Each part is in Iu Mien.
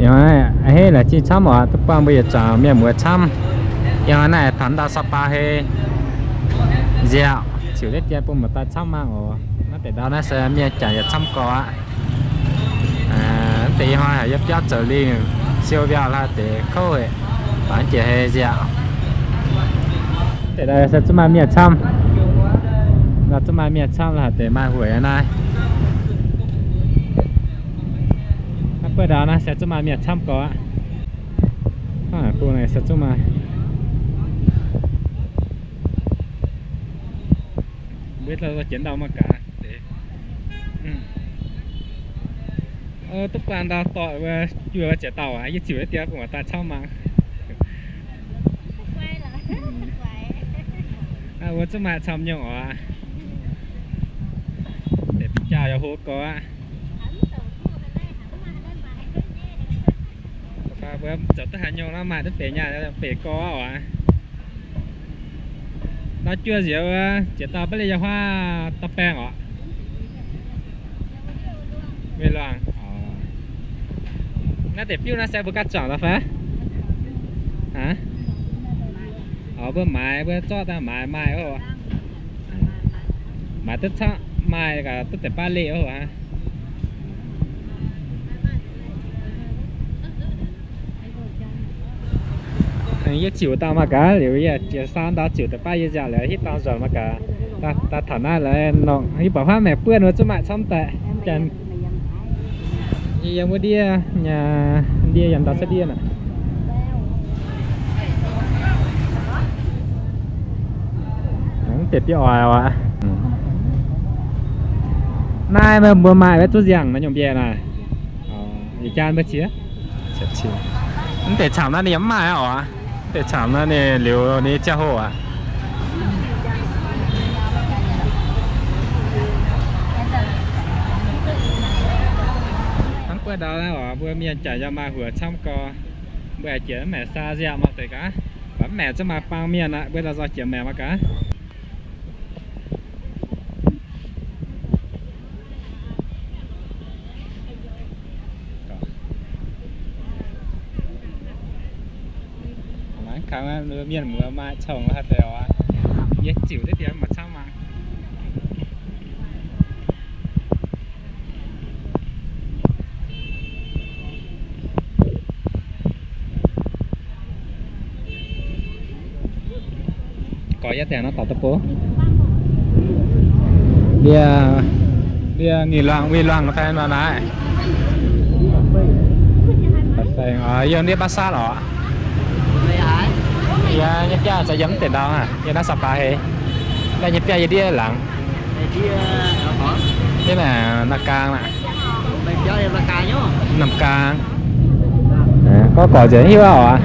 Ih hnoi naaiv a'hneiv la'zinh camv oc, duqv buangh mbuo yietc zuangx mienh muoz camv. Ih hnoi naaiv taux ndau Sapa hei nziaauc, ziouc deix dien bun muoz-doic camv mangc oc. Naaiv deix ndau naaiv se mienh jangx yietc camv gorx aqv. Mv deix ih hnoi haiz yie biauv zoux lingh siou mbiauh hlaax deix kouv, baac jiex hei nziaauc. Deix ndau se zuqc maaih mienh camv, zuqc maaih mienh camv hlaax deix maaih hueic naaiv. Naaiv buov ndau naaiv se zuqc maaih mienh camv gorx aqv. Hnangv naaic bung naaic se zuqc maaih. Mbuo jiex ndau mangc gaax. Duqv buangh ndau doic wuov, juoh wuov ziex dauh aqv, yie ziouc deix dien bun muoz-doic camv mangc. Wuov zuqc maaih camv nyungc oc. Deix biauv jaa yaac hlo gorx aqv. Mbuo zoux duqv haaix nyungc nor maaih duqv deix nyaah, beic gorx oc. Nor juoh nziex wuov ziex dauh baav leih yiem huaav dauh baengh oc. Mienh luangh. Naaiv deix biuv naaiv se mbuo ganh zuangx daaih fai? Aav, mbuo maaiz, mbuo zorqv daaih maaiz maaih oc. Maaiz duqv camv maaih gaax duqv deix baav leih oc. Yie ziouc daaih mangc gaax, liuz yie jiex saau ndau ziouc deix baav yie nziaauc liuz hitv dangh nzuonx mangc gaax. Daaih taux naaiv lorqc, yie buatc huaav maengc buonv wuov zuqc maaih camv daaih. Yie yiem wuov ndiev, ndiev yiem ndau cuotv ndiev naaic. Mv deix biauv oix oc. Naaiv mbuo maaih wuov zuqc nziangh naaiv nyungc mbiaec naaic. Ih jaan mbuo qiex. Mv deix camv naaiv ninh yaac mv maaih aqv oc. Mv deix camv naaiv ninh liuz ninh ziangh hoc aqv. Hnangv buov ndau naaiv oc, mbuo mienh jaax yaac maaih huoc camv gorx. Mbuo aengx jiex mv maengc saa nziaauc mangc deix gaax. Mv maengc zuqc maaih bang mienh aqv, mbuo la'zorng jiex maengc mangc gaax. Mangc gaax mienh muoz maaih cong haaix deix oc. Yie ziouc deix dien maaih camv mangc. Gorx yie deix nor dorc duqv bung. Ndie, ndie Nui Luangh, Nui Luangh fai nor naaiv? Yiem ndiev Baav Saatv oc. Yie nyei biauv za'gengh yiem mv deix ndau aqv, yiem naaiv Sapa hei. Naaiv nyei biauv yiem ndiev laangz. Yiem naaiv gaang aqv. Namh gaang. Gorngv gorx nzengc hiuv aqv oc.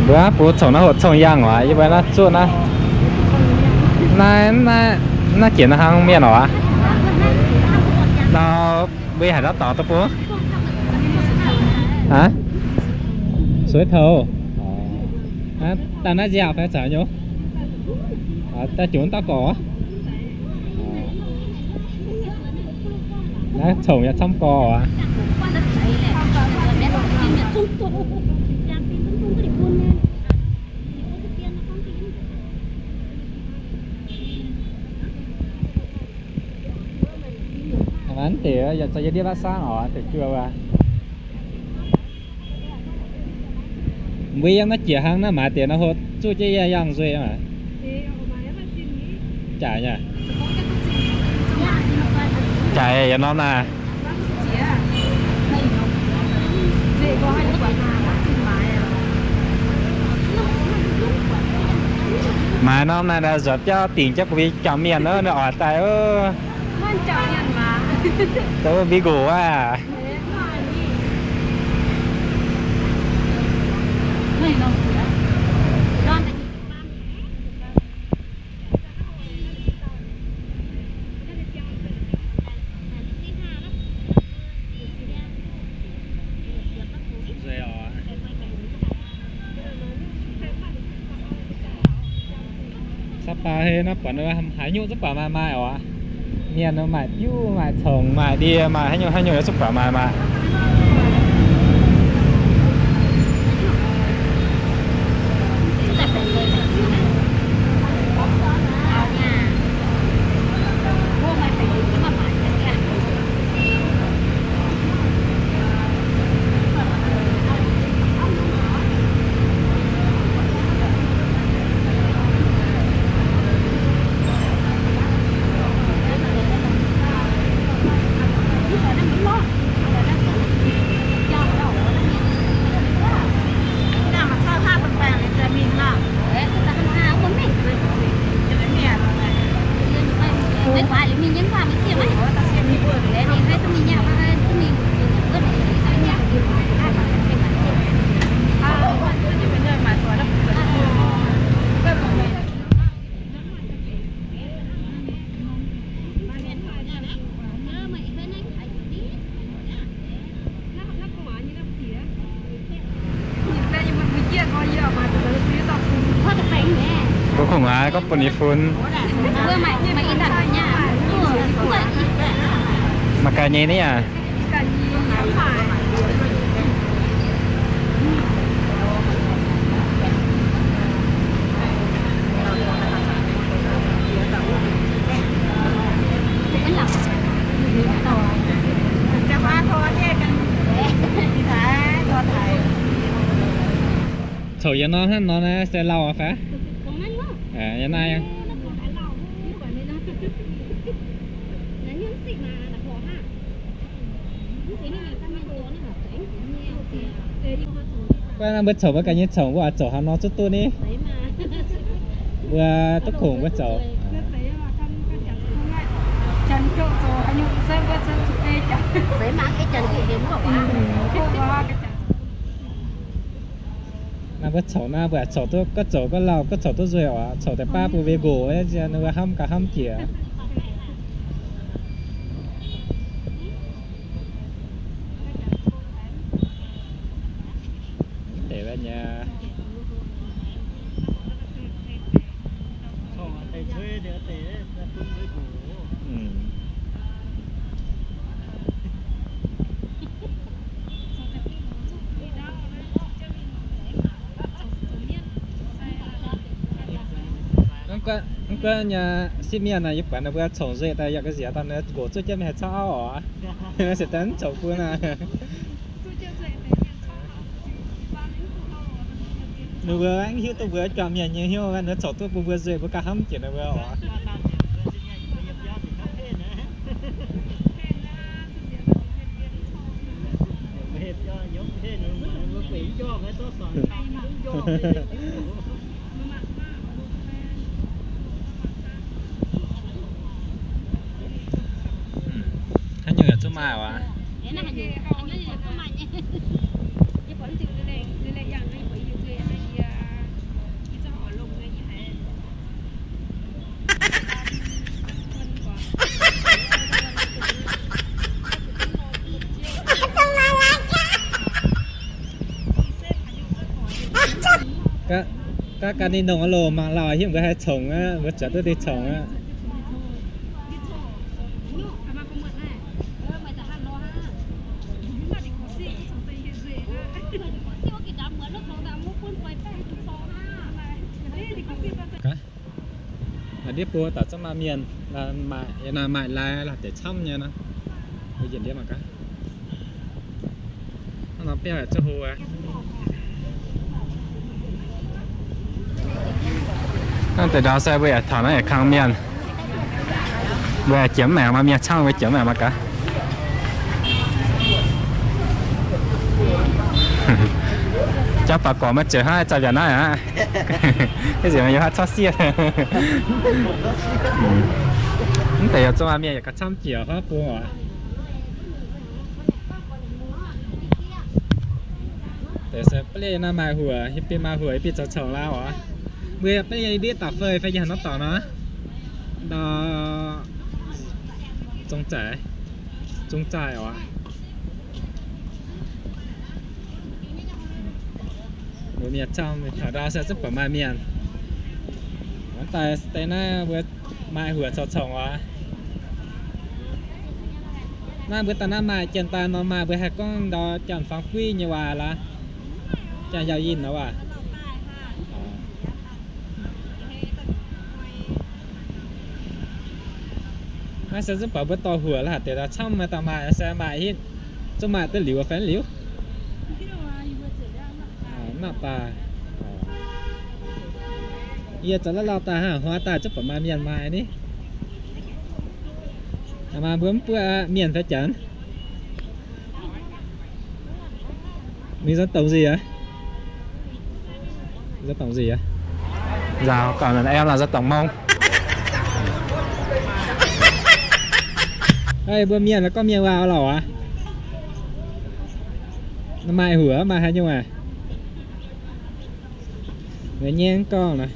Mbuo bun congx naaiv hoc cong-yangh oc, yie mbuo naaiv zuqv naaiv, naaiv, naaiv jiex naaiv hnangv mienh oc. Nor mbuo haiz ndau dorngx duqv bung. Aav, suiv toux. Daaih naaiv nziaauc fai caux nyei? Daaih jomc dauh gorx. Naaiv congx yaac camv gorx aqv. Mv deix yaac za'gengh ndiev Baav Saatv oc, deix juov wuov. Mbuo yiem naaiv jiex hnangv naaiv maaiz deix nor hlo zuqv jienv yie yangh nzuih aqv. Jaaix nyei. Jaaix yaac norm naaiv. Maaiz norm naaiv nzuonx biauv dingc jienv bun mbuo jangx mienh nor, ninh oix daaih oc. Dongh mbuo nqox aqv. Sapa hei naaiv buatc haaix nyungc zungv buatc maaih maaih oc. Mienh nor maaih biuv, maaih congx, maaih ndie, maaih haaix nyungc haaix nyungc yaac zuqc buatc maaih maah. Mbuo kungx aav gorngv bun yie fun. Mangc gaax nyei ni aac. Caux yie nor hnangv nor naaiv se lauh fai? Yie naaiv. Guai naaiv mbuo coux mbuo ganh nyei coux mbuo oix zoux haaix nor zuqc duqv ni? Mbuo duqv kungx mbuo zoux. Naaiv mbuo coux naaiv mbuo coux duqv gorngv zoux gorngv lauh, gorngv coux duqv nzueic oc. Coux deix baav bun mbuo nqox, ninh mbuo hnamv gaax hnamv jiex. Deix nyei. Mv gunv nyei sipv mienh naaic, yie buatc ninh mbuo congx nzueic daaih yaac ga'nziex daaih, ninh nqox zuqv jienv mingh haih cauv auv oc. Se daaih mv congx bun aqv. Ninh mbuo mv hiuv duqv mbuo juangc mienh nyei hnyouv, ninh mbuo congx duqv bun mbuo nzueic, mbuo gauh hnamv jiex ninh mbuo oc. Haaix nyungc yaac zuqc maaih oc. Gaav gaav ninh nongc loh mangc lauh hiuv mbuo haih congx aqv, mbuo zuotc duqv deix congx aqv. Gaav, ndiev buo dauh zungv maaih mienh, maaih, maaih lai, deix camv nyei nor. Mbuo njiec ndiev mangc gaax. Hnangv nor biauv haic, zuqc hlo aqv. Hnangv deix ndau se mbuo yaac taux naaiv yaac kang mienh. Mbuo yaac jiex mv maengc, maaih mienh camv mbuo jiex mv maengc mangc gaax. Jauv baac gorx maiv zeiz hnangv zaux njiec naaiv aqv. Ih zinc yiem haaix cauv sieqv. Mv deix yaac zungv maaih mienh yaac gauh camv jiex hnangv bung oc. Deix se ba'lieqv naaiv maaih huoc, yie bieqc maaih huoc, yie bieqc zoux congx lauh oc. Mbuo ba'lieqv ndiev daaih fai fai yie haaix nor dorngc nor. Nor zong zaic, zong zaic oc. Mbuo mienh camv, taux ndau se zungv buatc maaih mienh. Hnangv daaih deix naaiv mbuo maaih huoc zoux congx oc. Naaiv mbuo daaih naaiv maaih janx daaih nor maaih mbuo haih gorngv ndau janx-fangx guiv nyei waac laaix? Janx-yaauc yinh nor waac? Naaiv se zungv buatc mbuo dorh huoc la'haic deix daaih camv maaih daaih maaih se maaih hitv, zungv maaih duqv liuz fai liuz. Nangv daaih, yie zoux la'lauh daaih hnangv hnoi daaih zungv buatc maaih mienh maaih ni. Maaih mbuo mv buov mienh fai janx. Mingh dân tộc gì vậy? Dân tộc gì vậy? Dân tộc, em là dân tộc Mông. Ê, mbuo mienh gorngv mienh waac lorqc aqv. Maaih huoc maaih haaix nyungc aqv? Mbuo nyei gorngv naaiv,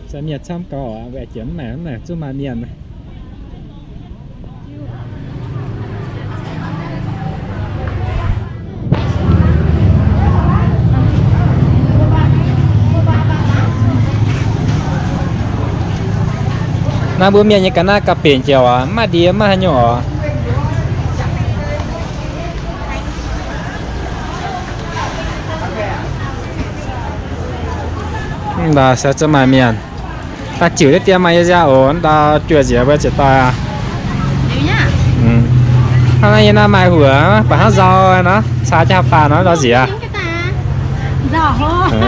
se mienh camv gaux aqv, weic jiex mv maengc, mv maengc zungv maaih mienh. Naaiv mbuo mienh nyei ga'naaiv gauh benx jiex aqv, mv maaih ndie mv maaih haaix nyungc oc. Ndau se zungv maaih mienh. Daaih ziux deix dien maaih yie nziaauc oc, ndau juoz nziex mbuo ziouc doic aqv. Hnangv naaiv yie naaiv maaih huoc, baac hnangv nzau nor, caa jienv haaix baac nor ndau nziex.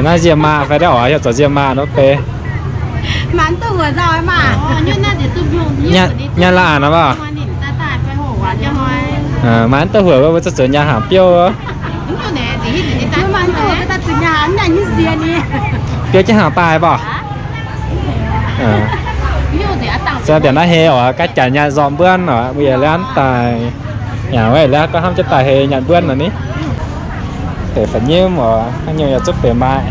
Naaiv nziemh maah fai deix oc, yaac zoux nziemh maah nor deix. Nyaanh la'anc nor maah. Maaih mv duqv huoc mbuo zuqc zoux nyaanh hnaangx biouv. Biouv jienv hnaangx daaih mv baac. Se mbiaauc naaiv hei oc, gaav janx nyaanh nzormc mbuonv oc, mbuo yietc liangv daaih. Yaac wuov liangv gorngv hnamv jienv daaih hei nyaanh mbuonv nor ni. Deix fai nyimv oc, haaix nyungc yaac zungv deix maaih.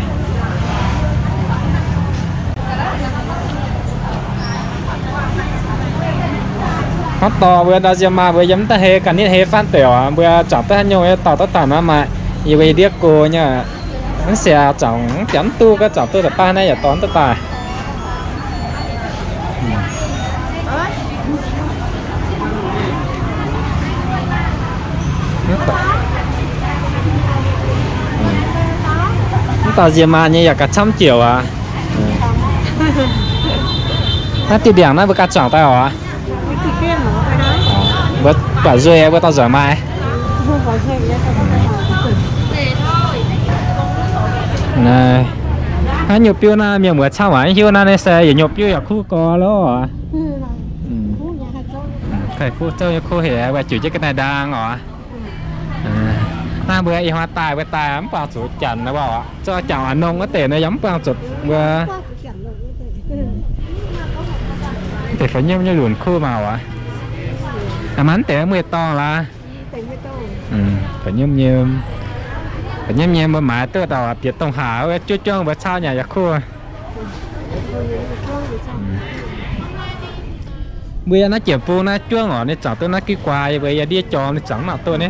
Hnangv dorh mbuo ndau nziemh maah mbuo yiem mv daaih hei ga'nitv hei faanv deix oc, mbuo zuangx duqv haaix nyungc yaac dorh duqv daaih nor maaih. Yie mbuo ndiev go nyei, mv siac zuangx mv biaux mv duqv, gaav zuangx duqv daaih baav naaiv yaac dorh mv duqv daaih. Mv dauh nziemh maah nyei yaac gauh camv jiex aqv. Naaiv diuh ndiangx naaiv mbuo ganh zuangx daaih oc. Mbuo buatc nzuih mbuo dorh nzuonx maaih. Naaiv nyuv biuv naaiv mienh muoz camv waac hiuv naaiv, naaiv se yietc nyuv biuv yaac kuv gorx loh. Kuv zouv nyei kuv hec, weic zuqc jienv ga'naaiv ndaang oc. Naaiv mbuo ih hnoi daaih mbuo daaih mv buangh zuqc janx nor, zouv janx oix nongh wuov deix nor yaac mv buangh zuqc mbuo. Deix fai nyimv nyei lunc kuv maah oc. Mv deix mueiz dorngh laaix. Fai nyimv nyei, fai nyimv nyei mbuo maaiz duqv dauh bieqc dongh haac wuov juov juov mbuo caux nyanc yaac kuv. Mbuo yiem naaiv jiex bung naaiv juangv oc, ninh zuangx duqv naaiv gih guaax, yie mbuo yiem ndiev jorm ninh zuangx mv nangc duqv ni.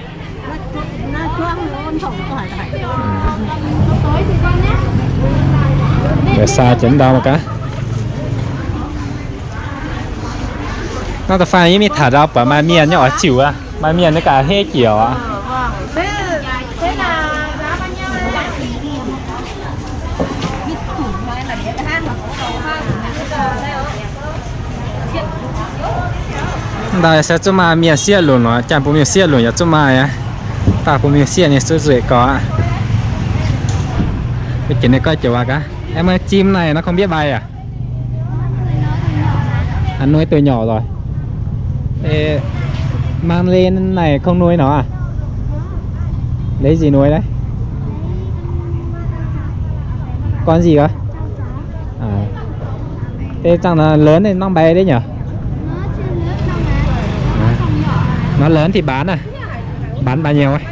Mbuo sai jienv ndau mangc gaax. Naaiv da'faanh yie mingh taux ndau buatc maaih mienh nyei oix ziux aqv. Maaih mienh nyei gaax hei jiex aqv. Ndau se zungv maaih mienh sieqv lunc oc, janx bun mienh sieqv lunc yaac zungv maaih aqv. Daaih bun mienh sieqv nyei zuqc nzueic gorx aqv. Mbuo jiex ninh goiv jiex waac gaax. Em, mbuo zim naaic nor không biết bơi à? Ăn nuôi từ nhỏ rồi. Ê, mang lên này không nuôi nó à? Lấy gì nuôi đấy? Con gì cơ? À. Thế chắc nó lớn thì nó bay đấy nhỉ? À. Nó lớn thì bán à? Bán bao nhiêu ấy?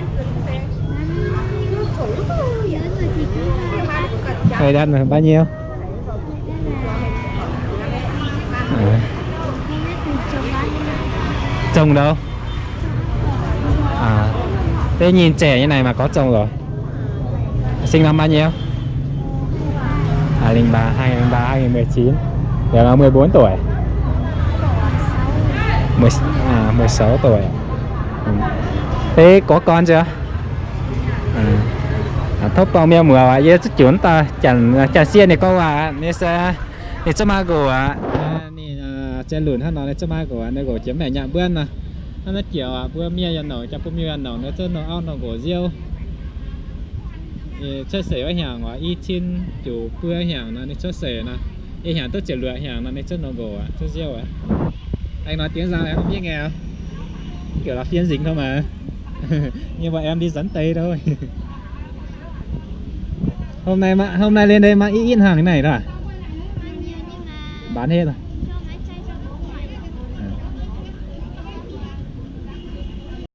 Hơi đắt mà, bao nhiêu? À. Trồng đâu? À. Thế nhìn trẻ như này mà có trồng rồi. Sinh năm bao nhiêu? Hai không không ba, hai không không ba, hai không một chín. Giờ là mười bốn tuổi. Mười sáu tuổi. Ê, có con chưa? Tov bong mienh muoz aqv, yie zuqv juix dauh Janx-Sieqv ninh gorngv waac, ninh se, ninh zuqv maa nqox aqv. Ninh, Janx-Lunc hnangv nor ninh zuqv maa nqox, ninh nqox jiex mv maengc nyaanh mbuonv nor. Hnangv naaiv jiex aqv, mbuo mienh yaac nongc, jaa-mbuo mienh yaac nongc, ninh zuqv nongc auv nongc nqox nziouv. Cuotv seix wuov hnyangx oc, i cin ziepc buo hnyangx nor ninh cuotv seix nor. Ih hnyangx duqv ziepc luoqc hnyangx nor ninh zuqv nongc nqox aqv, zuqv nziouv aqv. Aengx nói tiếng Giang em không biết nghe. Kiểu là phiên dịch thôi mà. Nhưng mà em đi dẫn Tây thôi. Hôm nay mà, hôm nay lên đây mà ít ít hàng thế này đó à? Bán hết rồi.